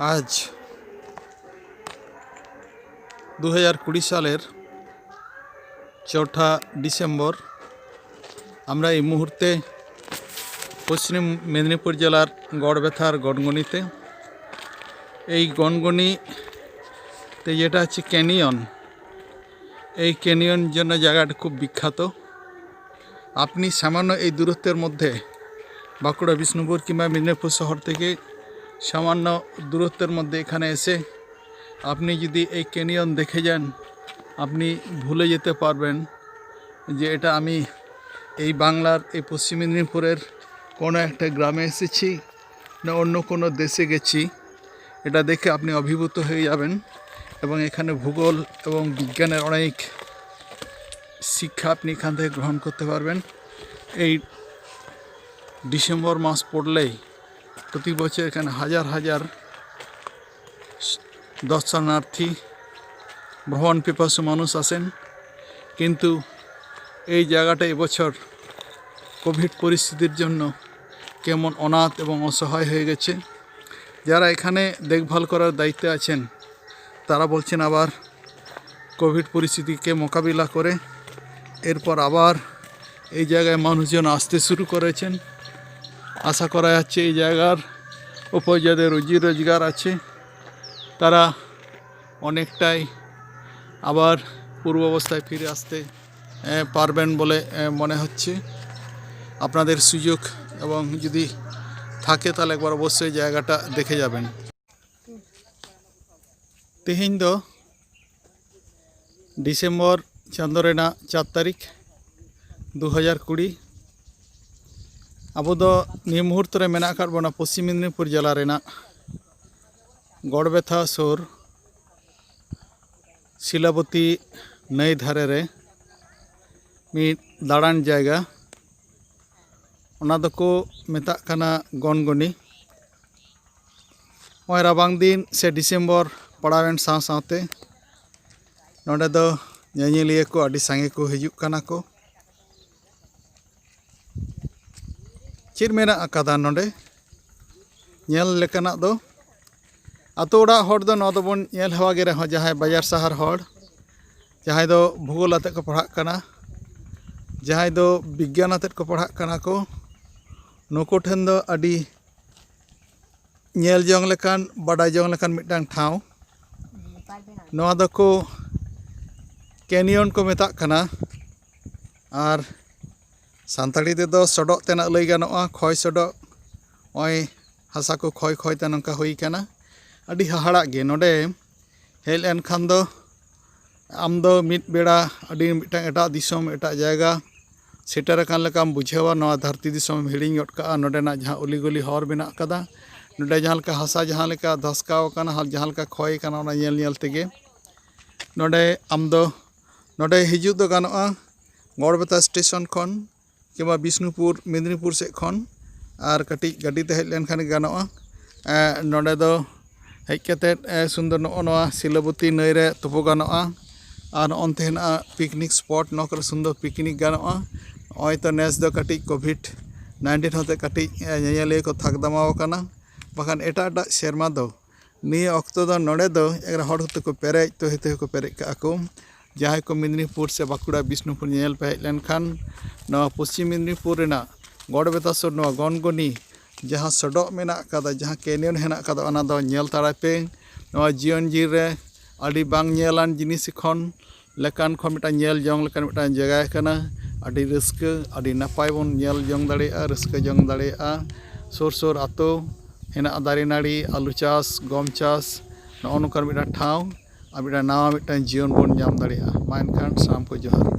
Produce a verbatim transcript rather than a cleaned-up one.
আজ দু হাজার কুড়ি সালের চৌঠা ডিসেম্বর। আমরা এই মুহূর্তে পশ্চিম মেদিনীপুর জেলার গড়বেথার গনগনিতে। এই গনগনিতে যেটা হচ্ছে ক্যানিয়ন, এই ক্যানিয়ন জন্য জায়গাটা খুব বিখ্যাত। আপনি সামান্য এই দূরত্বের মধ্যে, বাঁকুড়া, বিষ্ণুপুর কিংবা মেদিনীপুর শহর থেকে সামান্য দূরত্বের মধ্যে এখানে এসে আপনি যদি এই ক্যানিয়ন দেখে যান, আপনি ভুলে যেতে পারবেন যে এটা আমি এই বাংলার এই পশ্চিম মেদিনীপুরের কোনো একটা গ্রামে এসেছি না অন্য কোনো দেশে গেছি। এটা দেখে আপনি অভিভূত হয়ে যাবেন এবং এখানে ভূগোল এবং বিজ্ঞানের অনেক শিক্ষা আপনি এখান থেকে গ্রহণ করতে পারবেন। এই ডিসেম্বর মাস পড়লেই প্রতি বছর এখানে হাজার হাজার দর্শনার্থী, ভ্রমণ পিপাসু মানুষ আসেন, কিন্তু এই জায়গাটা এবছর কোভিড পরিস্থিতির জন্য কেমন অনাথ এবং অসহায় হয়ে গেছে। যারা এখানে দেখভাল করার দায়িত্বে আছেন, তারা বলছেন আবার কোভিড পরিস্থিতিকে মোকাবিলা করে এরপর আবার এই জায়গায় মানুষজন আসতে শুরু করেছেন। আশা করা যাচ্ছে এই জায়গার উপর যাদের রুজি রোজগার আছে, তারা অনেকটাই আবার পূর্বাবস্থায় ফিরে আসতে, এ, পারবেন বলে, এ, মনে হচ্ছে। আপনাদের সুযোগ এবং যদি থাকে, তাহলে একবার অবশ্যই জায়গাটা দেখে যাবেন। ᱛᱮᱦᱮᱧ ᱫᱚ ᱰᱤᱥᱮᱢᱵᱚᱨ ᱪᱟᱸᱫᱳ ᱨᱮᱱᱟᱜ ᱪᱟᱨ ᱛᱟᱹᱨᱤᱠᱷ, ᱫᱩ ᱦᱟᱡᱟᱨ ᱠᱩᱲᱤ᱾ ᱟᱵᱚ ᱫᱚ ᱱᱤᱭᱟᱹ ᱢᱩᱦᱩᱨᱛᱚ ᱨᱮ ᱢᱮᱱᱟᱜ ᱟᱠᱟᱫ ᱵᱚᱱᱟ ᱯᱚᱥᱪᱤᱢ ᱢᱮᱫᱽᱱᱤᱯᱩᱨ ᱡᱮᱞᱟ ᱨᱮᱱᱟᱜ ᱜᱚᱲᱵᱮᱛᱷᱟ ᱥᱩᱨ ᱥᱤᱞᱟᱵᱚᱛᱤ ᱱᱟᱹᱭ ᱫᱷᱟᱨᱮ ᱨᱮ ᱢᱤᱫ ᱫᱟᱬᱟᱱ ᱡᱟᱭᱜᱟ, ᱚᱱᱟ ᱫᱚᱠᱚ ᱢᱮᱛᱟᱜ ᱠᱟᱱᱟ ᱜᱚᱱᱜᱚᱱᱤ᱾ ᱱᱚᱜᱼᱚᱭ ᱨᱟᱵᱟᱝ ᱫᱤᱱ ᱥᱮ ᱰᱤᱥᱮᱢᱵᱚᱨ ᱯᱟᱲᱟᱣᱮᱱ ᱥᱟᱶ ᱥᱟᱶᱛᱮ ᱱᱚᱰᱮ ᱫᱚ ᱧᱮᱧᱮᱞᱤᱭᱟᱹ ᱠᱚ ᱟᱹᱰᱤ ᱥᱟᱸᱜᱮ ᱠᱚ ᱦᱤᱡᱩᱜ ᱠᱟᱱᱟ ᱠᱚ᱾ ᱪᱮᱫ ᱢᱮᱱᱟᱜ ᱟᱠᱟᱫᱟ ᱱᱚᱰᱮ? ᱧᱮᱞ ᱞᱮᱠᱟᱱᱟᱜ ᱫᱚ ᱟᱛᱳ ᱚᱲᱟᱜ ᱦᱚᱲ ᱫᱚ ᱱᱚᱣᱟ ᱫᱚᱵᱚᱱ ᱧᱮᱞ ᱦᱮᱣᱟ ᱜᱮ ᱨᱮᱦᱚᱸ, ᱡᱟᱦᱟᱸᱭ ᱵᱟᱡᱟᱨ ᱥᱟᱦᱟᱨ ᱦᱚᱲ, ᱡᱟᱦᱟᱸᱭ ᱫᱚ ᱵᱷᱩᱜᱳᱞ ᱟᱛᱮᱫ ᱠᱚ ᱯᱟᱲᱦᱟᱜ ᱠᱟᱱᱟ, ᱡᱟᱦᱟᱸᱭ ᱫᱚ ᱵᱤᱜᱽᱜᱟᱱ ᱟᱛᱮᱫ ᱠᱚ ᱯᱟᱲᱦᱟᱜ ᱠᱟᱱᱟ ᱠᱚ, ᱱᱩᱠᱩ ᱴᱷᱮᱱ ᱫᱚ ᱟᱹᱰᱤ ᱧᱮᱞ ᱡᱚᱝ ᱞᱮᱠᱟᱱ, ᱵᱟᱰᱟᱭ ᱡᱚᱝ ᱞᱮᱠᱟᱱ ᱢᱤᱫᱴᱟᱝ ᱴᱷᱟᱶ᱾ ᱱᱚᱣᱟ ᱫᱚᱠᱚ ᱠᱮᱱᱤᱭᱚᱱ ᱠᱚ ᱢᱮᱛᱟᱜ ᱠᱟᱱᱟ, ᱟᱨ ᱥᱟᱱᱛᱟᱲᱤ ᱛᱮᱫᱚ ᱥᱚᱰᱚᱜ ᱛᱮᱱᱟᱜ ᱞᱟᱹᱭ ᱜᱟᱱᱚᱜᱼᱟ, ᱠᱷᱚᱭ ᱥᱚᱰᱚᱜ᱾ ᱱᱚᱜᱼᱚᱭ ᱦᱟᱥᱟ ᱠᱚ ᱠᱷᱚᱭ ᱠᱷᱚᱭ ᱛᱮ ᱱᱚᱝᱠᱟ ᱦᱩᱭ ᱠᱟᱱᱟ᱾ ᱟᱹᱰᱤ ᱦᱟᱦᱟᱲᱟᱜ ᱜᱮ᱾ ᱱᱚᱰᱮ ᱦᱮᱡ ᱞᱮᱱᱠᱷᱟᱱ ᱫᱚ ᱟᱢ ᱫᱚ ᱢᱤᱫ ᱵᱮᱲᱟ ᱟᱹᱰᱤ ᱢᱤᱫᱴᱟᱝ ᱮᱴᱟᱜ ᱫᱤᱥᱚᱢ, ᱮᱴᱟᱜ ᱡᱟᱭᱜᱟ ᱥᱮᱴᱮᱨ ᱟᱠᱟᱱ ᱞᱮᱠᱟᱢ ᱵᱩᱡᱷᱟᱹᱣᱟ᱾ ᱱᱚᱣᱟ ᱫᱷᱟᱹᱨᱛᱤ ᱫᱤᱥᱚᱢ ᱮᱢ ᱦᱤᱲᱤᱧ ᱜᱚᱫ ᱠᱟᱜᱼᱟ᱾ ᱱᱚᱰᱮᱱᱟᱜ ᱡᱟᱦᱟᱸ ᱩᱞᱤ ᱜᱩᱞᱤ ᱦᱚᱨ ᱢᱮᱱᱟᱜ ᱠᱟᱫᱟ, ᱱᱚᱰᱮ ᱡᱟᱦᱟᱸ ᱞᱮᱠᱟ ᱦᱟᱥᱟ ᱡᱟᱦᱟᱸ ᱞᱮᱠᱟ ᱫᱷᱟᱥᱠᱟᱣ ᱟᱠᱟᱱᱟ, ᱦᱟ-, ᱡᱟᱦᱟᱸ ᱞᱮᱠᱟ ᱠᱷᱚᱭ ᱟᱠᱟᱱᱟ, ᱚᱱᱟ ᱧᱮᱞ ᱧᱮᱞ ᱛᱮᱜᱮ ᱱᱚᱰᱮ ᱟᱢ ᱫᱚ, ᱱᱚᱰᱮ ᱦᱤᱡᱩᱜ ᱫᱚ ᱜᱟᱱᱚᱜᱼᱟ ᱜᱚᱲᱵᱮᱛᱟ ᱥᱴᱮᱥᱚᱱ ᱠᱷᱚᱱ ᱠᱤᱝᱵᱟ ᱵᱤᱥᱱᱩᱯᱩᱨ, ᱢᱮᱫᱽᱱᱤᱯᱩᱨ ᱥᱮᱫ ᱠᱷᱚᱱ, ᱟᱨ ᱠᱟᱹᱴᱤᱡ ᱜᱟᱹᱰᱤ ᱛᱮ ᱦᱮᱡ ᱞᱮᱱᱠᱷᱟᱱ ᱜᱮ ᱜᱟᱱᱚᱜᱼᱟ᱾ ᱮᱸ, ᱱᱚᱰᱮ ᱫᱚ ᱦᱮᱡ ᱠᱟᱛᱮᱫ, ᱮᱸ, ᱥᱩᱱᱫᱚᱨ ᱱᱚᱜᱼᱚ ᱱᱚᱣᱟ ᱥᱤᱞᱟᱵᱚᱛᱤ ᱱᱟᱹᱭ ᱨᱮ ᱛᱩᱯᱩ ᱜᱟᱱᱚᱜᱼᱟ᱾ ᱟᱨ ᱱᱚᱜᱼᱚ ᱱᱚᱛᱮ ᱦᱮᱱᱟᱜᱼᱟ ᱯᱤᱠᱱᱤᱠ ᱥᱯᱚᱴ, ᱱᱚᱣᱟ ᱠᱚᱨᱮ ᱥᱩᱱᱫᱚᱨ ᱯᱤᱠᱱᱤᱠ ᱜᱟᱱᱚᱜᱼᱟ᱾ ᱱᱚᱜᱼᱚᱭ ᱛᱚ ᱱᱮᱥ ᱫᱚ ᱠᱟᱹᱴᱤᱡ ᱠᱳᱵᱷᱤᱰ ᱱᱟᱭᱤᱱᱴᱤᱱ ᱦᱚᱛᱮ ᱠᱟᱹᱴᱤᱡ, ᱮᱸ, ᱧᱮᱧᱮᱞᱤᱭᱟᱹ ᱠᱚ ᱛᱷᱟᱠ ᱫᱟᱢᱟᱣ ᱟᱠᱟᱱᱟ, ᱵᱟᱠᱷᱟᱱ ᱮᱴᱟᱜ ᱮᱴᱟᱜ ᱥᱮᱨᱢᱟ ᱫᱚ ᱱᱤᱭᱟᱹ ᱚᱠᱛᱚ ᱫᱚ ᱱᱚᱰᱮ ᱫᱚ ᱮᱠᱫᱚᱢ ᱦᱚᱲ ᱦᱚᱛᱮ ᱠᱚ ᱯᱮᱨᱮᱡ, ᱛᱚ ᱦᱤᱛᱟᱹ ᱠᱚ ᱯᱮᱨᱮᱡ ᱠᱟᱜᱼᱟ ᱠᱚ᱾ ᱡᱟᱦᱟᱸᱭ ᱠᱚ ᱢᱮᱫᱽᱱᱤᱯᱩᱨ ᱥᱮ ᱵᱟᱸᱠᱩᱲᱟ ᱵᱤᱥᱱᱩᱯᱩᱨ ᱧᱮᱧᱮᱞ ᱯᱮ ᱦᱮᱡ ᱞᱮᱱᱠᱷᱟᱱ, ᱱᱚᱣᱟ ᱯᱚᱥᱪᱤᱢ ᱢᱮᱫᱽᱱᱤᱯᱩᱨ ᱨᱮᱱᱟᱜ ᱜᱚᱲᱵᱮᱛᱟ ᱥᱩᱨ ᱱᱚᱣᱟ ᱜᱚᱱᱜᱚᱱᱤ ᱡᱟᱦᱟᱸ ᱥᱚᱰᱚᱜ ᱢᱮᱱᱟᱜ ᱟᱠᱟᱫᱟ, ᱡᱟᱦᱟᱸ ᱠᱮᱱᱤᱭᱚᱱ ᱦᱮᱱᱟᱜ ᱟᱠᱟᱫᱟ, ᱚᱱᱟ ᱫᱚ ᱧᱮᱞ ᱛᱟᱨᱟᱭ ᱯᱮ᱾ ᱱᱚᱣᱟ ᱡᱤᱭᱚᱱ ᱡᱤᱭᱤ ᱨᱮ ᱟᱹᱰᱤ ᱵᱟᱝ ᱧᱮᱞᱟᱱ ᱡᱤᱱᱤᱥ ᱠᱷᱚᱱ ᱞᱮᱠᱟᱱ ᱠᱷᱚᱱ ᱢᱤᱫᱴᱟᱝ ᱧᱮᱞ ᱡᱚᱝ ᱞᱮᱠᱟᱱ ᱢᱤᱫᱴᱟᱝ ᱡᱟᱭᱜᱟ ᱠᱟᱱᱟ᱾ ᱟᱹᱰᱤ ᱨᱟᱹᱥᱠᱟᱹ, ᱟᱹᱰᱤ ᱱᱟᱯᱟᱭ ᱵᱚᱱ ᱧᱮᱞ ᱡᱚᱝ ᱫᱟᱲᱮᱭᱟᱜᱼᱟ, ᱨᱟᱹᱥᱠᱟᱹ ᱡᱚᱝ ᱫᱟᱲᱮᱭᱟᱜᱼᱟ᱾ ᱥᱩᱨ ᱥᱩᱨ ᱟᱛᱳ ᱦᱮᱱᱟᱜᱼᱟ, ᱫᱟᱨᱮ ᱱᱟᱹᱲᱤ, ᱟᱹᱞᱩ ᱪᱟᱥ, ᱜᱚᱢ ᱪᱟᱥ, ᱱᱚᱜᱼᱚ ᱱᱚᱝᱠᱟᱱ ᱢᱤᱫᱴᱟᱝ ᱴᱷᱟᱶ ᱟᱨ ᱢᱤᱫᱴᱟᱝ ᱱᱟᱣᱟ ᱢᱤᱫᱴᱟᱝ ᱡᱤᱭᱚᱱ ᱵᱚᱱ ᱧᱟᱢ ᱫᱟᱲᱮᱭᱟᱜᱼᱟ᱾ ᱢᱟ ᱮᱱᱠᱷᱟᱱ ᱥᱟᱱᱟᱢ ᱠᱚ ᱡᱚᱦᱟᱨ᱾